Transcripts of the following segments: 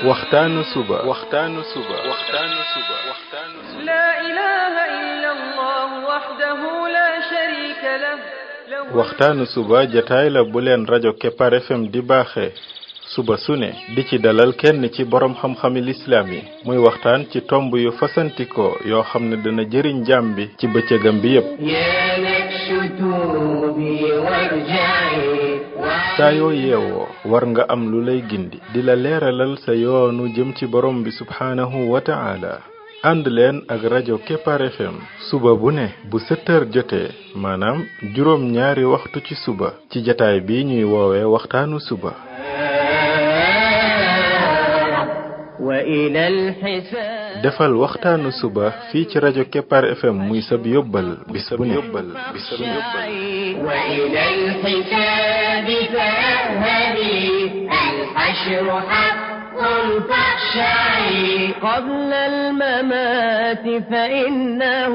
waxtaanu suba لا إله إلا الله وحده لا شريك له waxtaanu suba jataay la bu leen rajo Kepar FM di baaxee suba su ne di ci dalal kenn ci borom xam-xami lislaam yi muy waxtaan ci tomb yu fasantikoo yoo xam ne dana jëriñ jaam bi ci bëccëgam bi yépp saa yoo yeewoo war nga am lu lay gindi di la leeralal sa yoonu jëm ci borom bi subhaanahu wa ta'ala ànd leen ak rajo Kepar FM suba bu ne bu 7h jotee maanaam juróom ñaari waxtu ci suba ci jataay bi ñuy woowee waxtaanu suba defal waxtaanu suba fii ci rajo Kepar FM muy sab yóbbal bis bu ne قبل الممات فإنه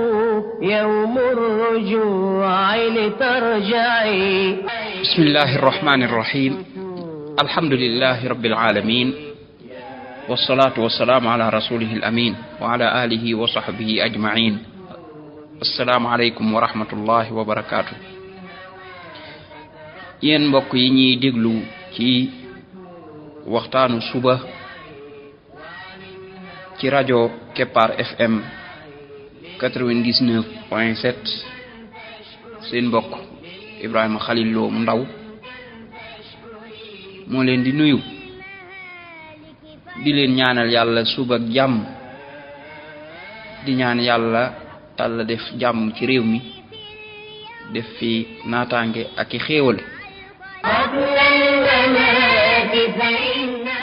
يوم الرجوع لترجعي بسم الله الرحمن الرحيم الحمد لله رب العالمين والصلاة والسلام على رسوله الأمين وعلى آله وصحبه أجمعين السلام عليكم ورحمة الله وبركاته yéen mbokk yi ñuy déglu ci waxtaanu suba ci rajo Kepar FM 99.7 seen mbokk Ibrahima Khalil Lo mu ndaw moo leen di nuyu di leen ñaanal yàlla suba ak jàmm di ñaan yàlla Yàlla def jàmm ci réew mi def fi naataange ak i xéewal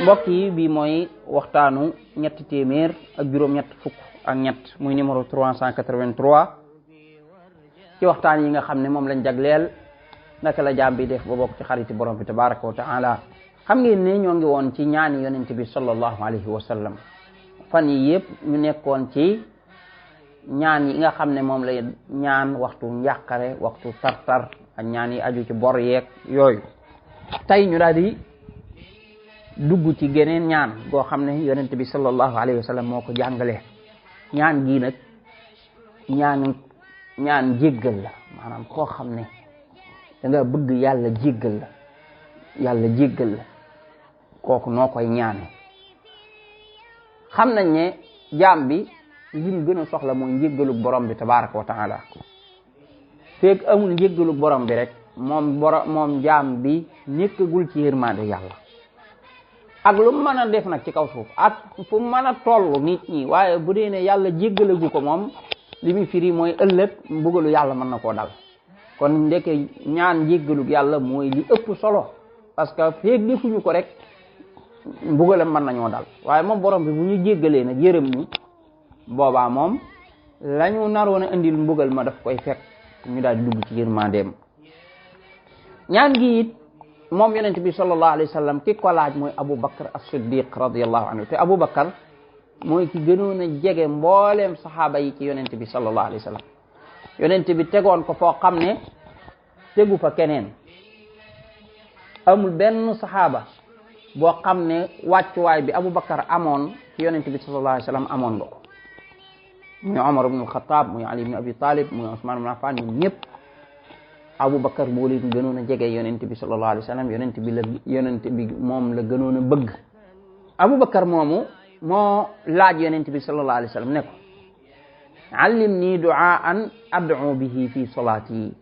mbokk yi bi mooy waxtaanu ñetti téeméer ak juróom ñett fukk ak ñett muy numéro 383 ci waxtaan yi nga xam ne moom lañ jagleel naka la jaam bi def ba bokk ci xariti borom bi tabaraka wa taala xam ngeen ne ñoo ngi woon ci ñaani yonent bi sallallahu alayhi wa sallam fan yi yëpp ñu nekkoon ci ñaan yi nga xam ne moom lay ñaan waxtu njàqare waxtu tartar ak ñaan yi aju ci bor yeeg yooyu tey ñu daal di dugg ci geneen ñaan goo xam ne yonent bi sallallahu alayhi wa sallam moo ko jàngale ñaan gi nag ñaan jéggal la maanaam koo xam ne da nga bëgg yàlla jéggal la kooku noo koy ñaane xam nañ ne jaam bi lim gën a soxla mooy njéggalu borom bi tabaraka wa taala feeg amul njéggalu borom bi rek moom jaam bi nekkagul ci yërmande yàlla ak lu mën a def nag ci kaw suuf ak fu mën a toll nit ñi waaye bu dee ne yàlla jéggalagu ko moom li muy firi mooy ëllëg mbugalu yàlla mën na koo dal kon ndeke ñaan njéggalu yàlla mooy li ëpp solo parce que feeg defuñu ko rek mbugalam mën nañoo dal waaye moom borom bi bu ñu jéggalee nag yërëm ñu boobaa moom lañu naroon a indil mbugal ma daf koy fekk ñu daal di dugg ci yërmandeem ñaan gi it moom yonent bi sallallahu alayhi wa sallam ki ko laaj mooy Abu Bakr as-Siddiq radiyallahu anhu te Abu Bakr mooy ki gënoon a jege mbooleem saxaaba yi ci yonent bi sallallahu alayhi wa sallam yonent bi tegoon ko foo xam ne tegu fa keneen amul benn saxaaba boo xam ne wàccuwaay bi Abu Bakr amoon ci yonent bi sallallahu alayhi wa sallam amoon nga ko muy Umar ibn al-Khattab muy Ali ibn Abi Talib muy Usman ibn Affan ñun ñëpp Abu Bakar boo leen gënoon a jege yonent bi sallallahu alayhi wa sallam yonent bi moom la gënoon a bëgg Abu Bakar moomu moo laaj yonent bi sallallahu alayhi wa sallam ne ko allimni du'aan ad'u bihi fi salati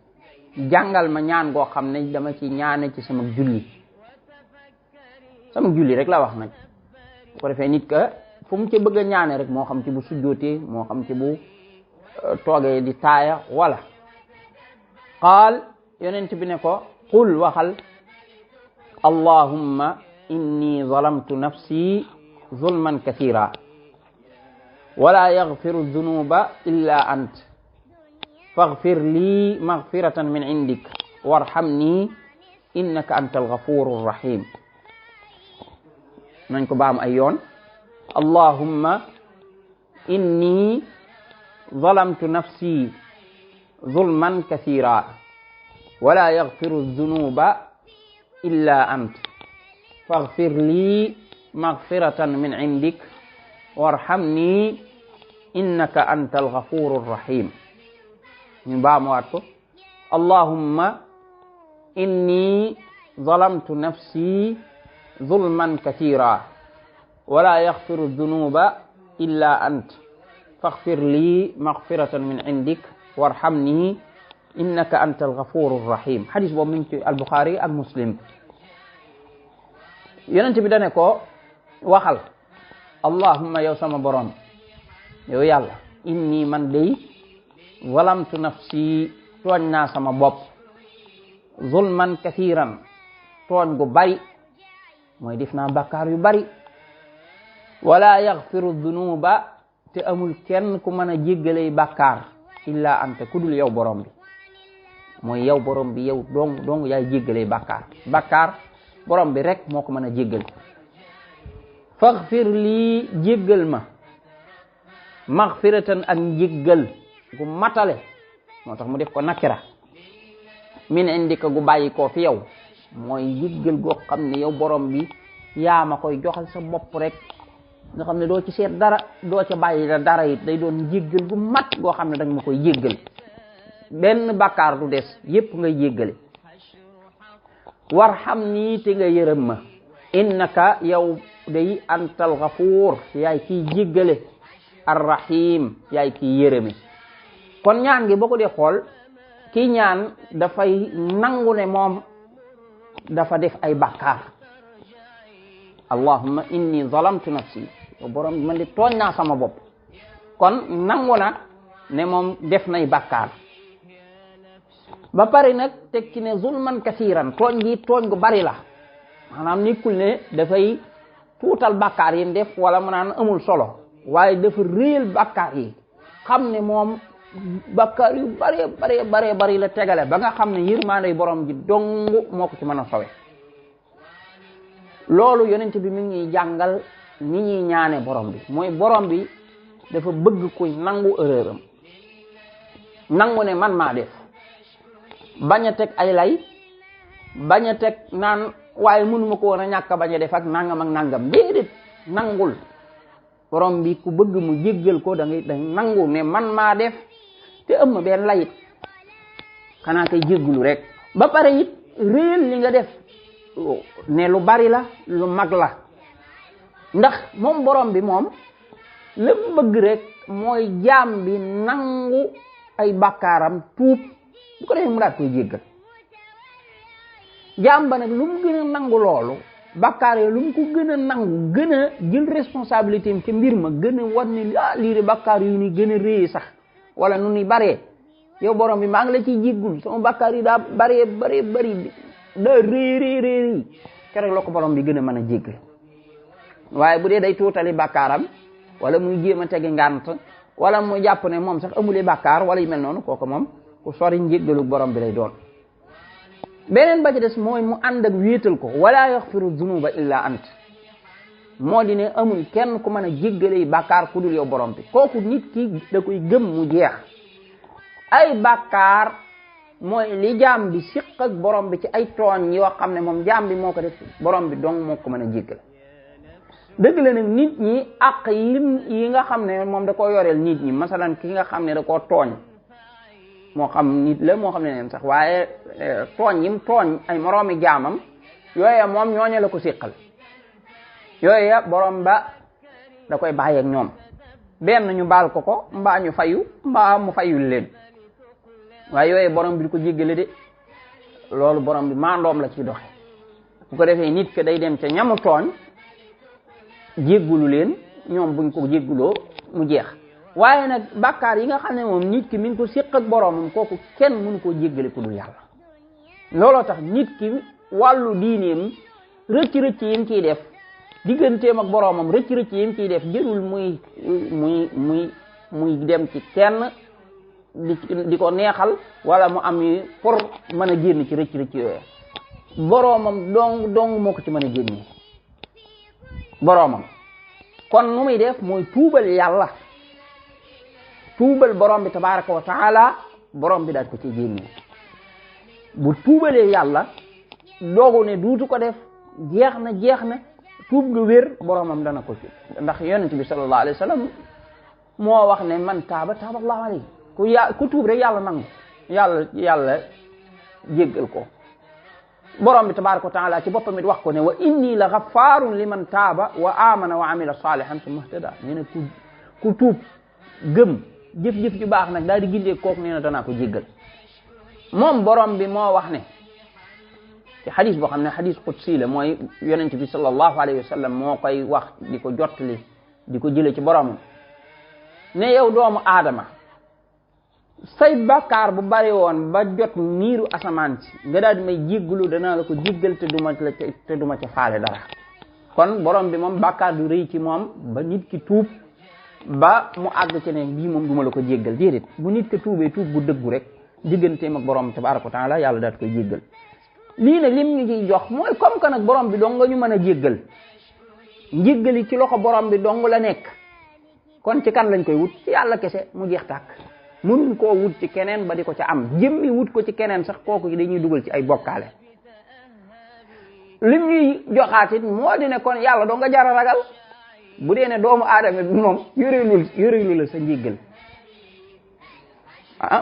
jàngal ma ñaan goo xam ne dama ci ñaane ci sama julli rek la wax nag bu ko defee nit ka fu mu ci bëgg a ñaane rek moo xam ci bu sujjootee moo xam ci bu toogee di taaya wala qaal yonent bi ne ko qul waxal allahumma inni zalamtu nafsi zulman kathira wala yaghfiru dhunuba illa ant faghfir li maghfiratan min indik warhamni innaka antal ghafurur rahim nañ ko baam ay yoon allahumma inni zalamtu nafsi zulman kathira wala yaghfiru dhunuba illa ant faghfir li maghfiratan min indik warhamni innaka antal ghafurur rahim. ñu baamuwaat ko allahumma inni zalamtu nafsi zulman kathira wala yaghfiru dhunuba illa ant faghfir li maghfiratan min indik warhamni innaka antal ghafurur rahim. hadis boobu mi ngi ci al-Bukhari ak Muslim. yonent bi dane ko waxal allahumma yow sama borom yow yàlla inni man day zalamtu nafsi tooñ naa sama bopp zulman kathiran tooñ gu bari mooy def naa bakkaar yu bari wala yaghfiru dhunuba te amul kenn ku mën a jéggalay bakkaar illa anta kudul yow borom bi mooy yow borom bi yow dong yaay jéggalay bakkaar borom bi rek moo ko mën a jéggal. faghfir lii jéggal ma maghfiratan ak njéggal gu matale moo tax mu def ko nakira min indika gu bàyyi koo fi yow mooy njéggal goo xam ne yow borom bi yaa ma koy joxal sa bopp rek nga xam ne doo ci seet dara doo ca bàyyi la dara it day doon njéggal gu mat goo xam ne danga ma koy jéggal benn bàkkaar du des yépp ngay jéggale. warhamni te nga yërëm ma innaka yow day antal ghafuur yaay kiy jéggale arrahim yaay kiy yërëme. kon ñaan gi boo ko dee xool kii ñaan dafay nangu ne moom dafa def ay bàkkaar allahumma inni zalamtu nafsi yow borom bi man di tooñ naa sama bopp kon nangu na ne moom def nay bàkkaar ba pare nag teg ci ne zulman kasiran tooñ gi tooñ gu bari la maanaam nekkul ne dafay tuutal bàkkaar yi def wala mu naan amul solo waaye dafa réel bàkkaar yi xam ne moom bàkkaar yu bari la tegale ba nga xam ne yërmaande borom ji dong moo ko ci mën a sowe. loolu yonent bi mi ngi jàngal ni ñuy ñaane borom bi mooy borom bi dafa bëgg kuy nangu erreuram nangu ne man maa def bañ a teg ay lay bañ a teg naan waaye mënuma ko woon a ñàkk bañ a def ak nangam déedéet nangul borom bi ku bëgg mu jéggal ko da nangu ne man maa def te ëmm benn layit xanaa kay jéggalu rek ba pare it réel li nga def ne lu bari la lu mag la ndax moom borom bi moom la bëgg rek mooy jaam bi nangu ay bàkkaaram tuub bu ko defee mu daat koy jéggal. jaam ba nag lu mu gën a nangu loolu bàkkaar yooyu lu mu ko gën a nangu gën a jël responsabilité am ca mbir ma gën a wan ne lii de bàkkaar yu ni gën a réy sax wala nu ni baree yow borom bi maa ngi la ciy jéggul sama bàkkaar yi daa bari daa réy keroog la ko borom bi gën a mën a jéggal. waaye bu dee day tuutali bàkkaaram wala muy jéem a tegi ngànt wala muy jàpp ne moom sax amule bàkkaar wala yu mel noonu kooku moom ku sori njéggalu borom bi lay doon. beneen ba ci des mooy mu ànd ak wéetal ko wala yaghfiru dhunuba illa ant moo di ne amul kenn ku mën a jéggale bàkkaar ku dul yow borom bi kooku nit ki da koy gëm mu jeex. ay bàkkaar mooy li jaam bi siq ak borom bi ci ay tooñ yoo xam ne moom jaam bi moo ko def borom bi dong moo ko mën a jéggal. dëgg la nag nit ñi àq yi nga xam ne moom da koo yoreel nit ñi masalan ki nga xam ne da koo tooñ moo xam nit la moo xam ne neen sax waaye tooñ yim tooñ ay moroomi jaamam yooya moom ñooñe la ko siqal yooya borom ba da koy bàyyi ak ñoom benn ñu baal ko mbaa ñu fayu mbaa mu fayul leen waaye yooya borom bi di ko jéggale de loolu borom bi maandoom la ciy doxe bu ko defee nit ke day dem ca ñamu tooñ jéggulu leen ñoom buñ ko jégguloo mu jeex. waaye nag bàkkaar yi nga xam ne moom nit ki mi ngi ko séq ak boromam kooku kenn mënu koo jéggale ku dul yàlla. looloo tax nit ki wàllu diineem rëcc yi mu ciy def digganteem ak boromam rëcc yi mu ciy def jërul muy dem ci kenn di ko neexal wala mu am pour mën a génn ci rëcc yooyu boromam dong moo ko ci mën a génne boromam. kon nu muy def mooy tuubal yàlla. tuubal borom bi tabaraka wa taala borom bi daal ko ci génne bu tuubalee yàlla doogu ne duutu ko def jeex na tuub gu wér boromam dana ko ci ndax yonent bi sallallahu alayhi wa sallam moo wax ne man taaba taaba allahu alayhi ku tuub rek yàlla nangu yàlla jéggal ko. borom bi tabaraka wa taala ci boppam it wax ko ne wa inni la ghafarun liman taaba wa amana wa amila salihan summa ihtada nee na ku tuub gëm jëf-jëf ju baax nag daal di gindee kooku nee na danaa ko jéggal. moom borom bi moo wax ne ci xadis boo xam ne xadis qudsi la mooy yonent bi sallallahu alayhi wa sallam moo koy wax di ko jottali di ko jële ci boromam ne yow doomu aadama say bakkaar bu bari woon ba jot niiru asamaan si nga daal di may jéggalu danaa la ko jéggal te duma ca faale dara. kon borom bi moom bakkaar du rëy ci moom ba nit ki tuub ba mu àgg ci ne bii moom duma la ko jéggal déedéet bu nit ki tuubee tuub bu dëggu rek digganteem ak borom tabaraka wa taala yàlla daal koy jéggal. lii nag lim ñu ciy jox mooy comme que nag borom bi dong nga ñu mën a jéggal njéggali ci loxo borom bi dong la nekk kon ci kan lañ koy wut ci yàlla kese mu jeex tàkk. mënuñ koo wut ci keneen ba di ko ca am jëmmi wut ko ci keneen sax kooku dañuy dugal ci ay bokkaale. lim ñuy joxaat it moo di ne kon yàlla doo nga jar a ragal bu dee ne doomu aadama bi moom yoreelu la sa njéggal.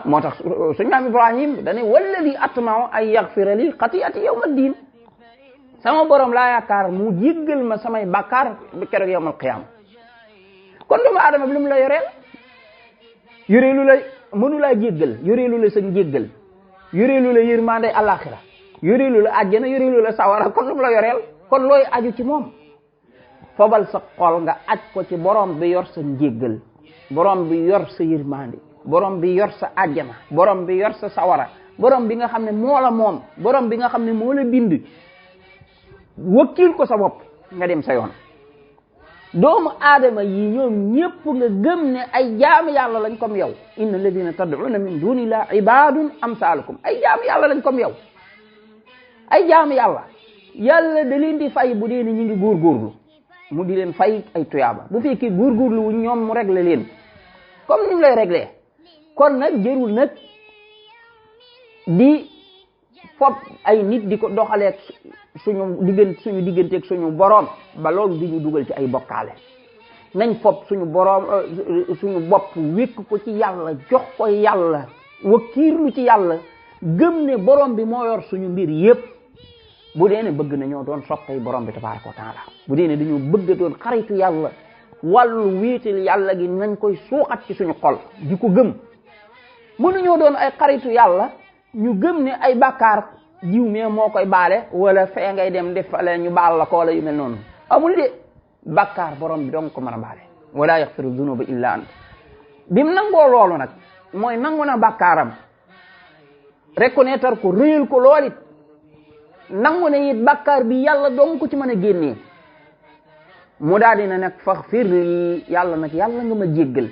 moo tax suñu maam Ibrahim dane walladi atma'u an yaghfira li xati'ati yawma ddin sama borom laa yaakaar mu jéggal ma samay bakkaar ba keroog yawmal qiyaama. kon doomu aadama bi lu mu la yoreel yoreelu la mënu laa jéggal yoreelu la sa njéggal yoreelu la yërmande alaxira yoreelu la àjjana yoreelu la sawara kon lu mu la yoreel kon looy aju ci moom. fobal sa xol nga aj ko ci borom bi yor sa njéggal borom bi yor sa yërmande borom bi yor sa àjjana borom bi yor sa sawara borom bi nga xam ne moo la moom borom bi nga xam ne moo la bind wakkil ko sa bopp nga dem sa yoon. doomu aadama yi ñoom ñépp nga gëm ne ay jaamu yàlla lañ comme yow inna alladina tad'una min dunillah ibadun amsalukum ay jaamu yàlla lañ comme yow ay jaamu yàlla da leen di fay bu dee ne ñu ngi góorgóorlu mu di leen fay ay tuyaaba bu fekkee góorgóorlu wu ñoom mu réglé leen comme ni mu lay réglé. kon nag jërul nag di fob ay nit di ko doxaleeg suñu digganteeg suñu boroom ba loolu di ñu dugal ci ay bokkaale. nañ fob suñu boroom suñu bopp wékk ko ci yàlla jox ko yàlla wakiirlu ci yàlla gëm ne boroom bi moo yor suñu mbir yépp bu dee ne bëgg nañoo doon soppay boroom bi tabaraka wa taala bu dee ne dañoo bëgg doon xaritu yàlla wàllu wéetal yàlla gi nañ koy suuxat ci suñu xol di ko gëm. mënuñoo doon ay xaritu yàlla ñu gëm ne ay bàkkaar jiw mee moo koy baale wala fee ngay dem def la ñu baal la ko wala yu mel noonu amul de bàkkaar borom bi dong ko mën a baale wala yaxfiru dunuba illa ant bim nangoo loolu nag mooy nangu na bàkkaaram reconnaître ko réyal ko lool it nangu ne it bàkkaar bi yàlla dong ko ci mën a génnee mu daal dina nag faghfir li yàlla nag yàlla nga ma jéggal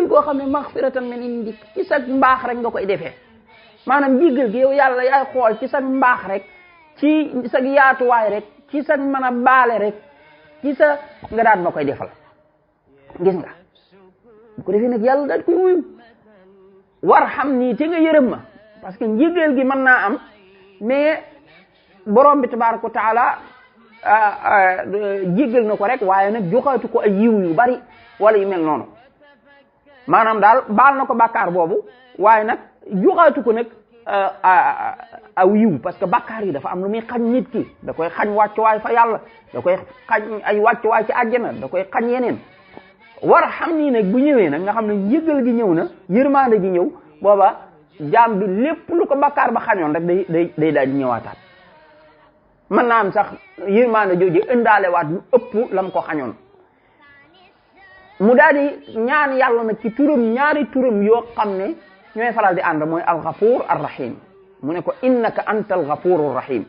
koo xam ne maghfiratan min indik ci sa mbaax rek nga koy defee maanaam jéggal gi yow yàlla yaay xool ci sa mbaax rek ci sa yaatuwaay rek ci sa mën a baale rek ci sa nga daan ma koy defal gis nga bu ko defee nag yàlla daal koy wuyu warham nii te nga yërëm ma parce que njéggal gi mën naa am mais borom bi tabaraka wa taala jéggal na ko rek waaye nag joxaatu ko ay yiw yu bari wala yu mel noonu maanaam daal baal na ko bàkkaar boobu waaye nag joxaatu ko nag aw yiw parce que bàkkaar yi dafa am lu muy xañ nit ki da koy xañ wàccuwaay fa yàlla da koy xañ ay wàccuwaay ci àjjana da koy xañ yeneen war xam nii nag bu ñëwee nag nga xam ne njëggal gi ñëw na yërmande gi ñëw booba jaam bi lépp lu ko bàkkaar ba xañoon rek day daal di ñëwaataat mën naa am sax yërmande jooju ëndaale waat lu ëpp lam ko xañoon mu daal di ñaan yàlla nag ci turam ñaari turam yoo xam ne ñooy faral di ànd mooy alxafuur arrahim mu ne ko innaka anta alxafuuru rahim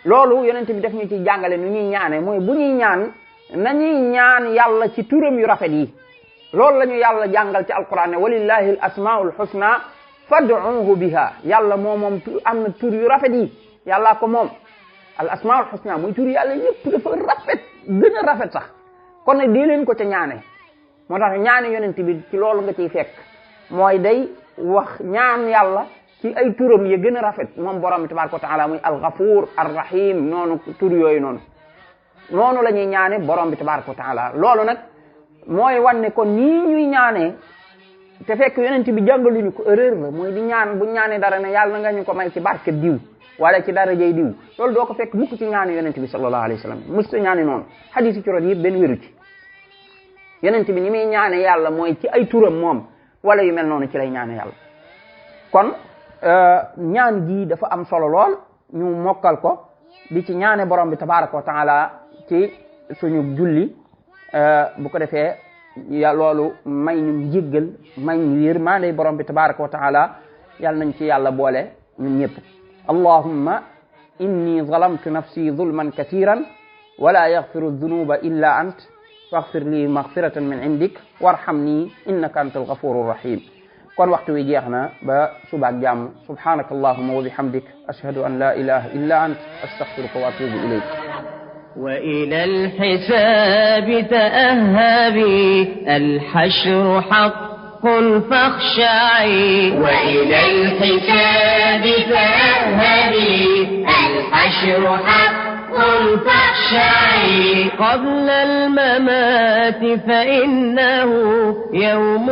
loolu yonent bi def ñu ci jàngale nu ñuy ñaane mooy bu ñuy ñaan nañuy ñaan yàlla ci turam yu rafet yi loolu la ñu yàlla jàngal ci alquran ne walillahi al asmaul husna fad'uuhu biha yàlla moom am na tur yu rafet yi yàllaa ko moom al asmaul husna muy tur yàlla yëpp dafa rafet gën a rafet sax kon nag dee leen ko ca ñaane moo tax ñaane yonent bi ci loolu nga ciy fekk mooy day wax ñaan yàlla ci ay turam ya gën a rafet moom borom bi tabaraka wa taala muy alxafuur arrahim noonu tur yooyu noonu noonu la ñuy ñaane borom bi tabaraka wa taala loolu nag mooy wan ne kon nii ñuy ñaanee te fekk yonent bi jàngaluñu ko erreur la mooy di ñaan bu ñaanee dara ne yàlla na nga ñu ko may ci barke diw wala ci darajay diw loolu doo ko fekk mukk ci ñaanu yonent bi sallallahu alayhi wa sallam musta ñaani noonu hadith yi ci root yëpp benn wéru ci yonent bi ni muy ñaane yàlla mooy ci ay turam moom wala yu mel noonu ci lay ñaane yàlla kon ñaan gi dafa am solo lool ñu mokkal ko di ci ñaane borom bi tabaraka wa taala ci suñu julli bu ko defee ya loolu may ñu jéggal may ñu yërmande borom bi tabaraka wa taala yàlla nañ ci yàlla boole ñun ñëpp allahumma inni zalamtu nafsi zulman kathiran wala yaghfiru dhunuba illa ant faghfir li maghfiratan min indik warhamni innaka antal ghafurur rahim kon waxtu wi jeex na ba suba ak jàmm subhanaka allahumma wa bihamdik ashhadu an la ilaha illa ant astaghfiruka wa atubu ilayk وإلى الحساب تأهبي الحشر حق فاخشعي وإلى الحساب تأهبي الحشر حق فاخشعي قبل الممات فإنه يوم